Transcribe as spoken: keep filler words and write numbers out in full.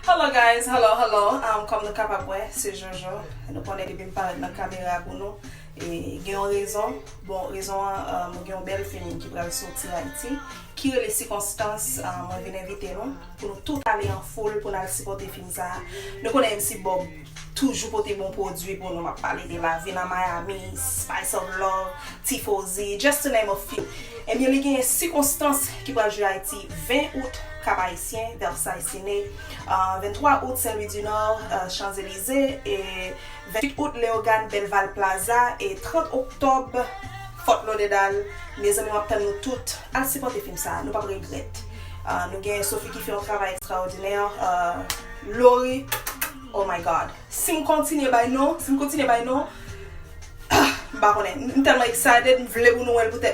Hello guys, hello, hello. Um, kòm nou kapab wè, se Jojo. Nou konnen depi m parèt nan kamera pou nou, e gen yon rezon. Bon, rezon an, um, gen yon bèl fim ki pral soti Ayiti, ki rele Sikonstans. Um, mwen vin envite nou pou nou tout ale an foul pou n al sipòte fim sa a. Nou konnen M C Bob toujou pote bon pwodui pou nou. M ap pale de La Vie nan Miami, Spice of Love, Tifosi, just to name a few. Ebyen, li genyen Sikonstans ki pral jwe Ayiti ven out, Cap Haïtien, Versailles Ciné, uh, venntwa out, Saint-Louis du Nord, uh, Champs-Élysées, e venntuit out, Léogâne, Belval Plaza, e trant oktòb, Fort Lauderdale. Mezanmi, m ap tann nou tout. Al sipòte fim sa a, nou p ap regrèt. Uh, nou gen Sophie ki fè yon travay ekstraòdinè. Uh, Lori, oh my God. Si m kontinye bay non, si m kontinye bay non, ah, m pa konnen. M tèlman excited, m vle pou nou wè l poutèt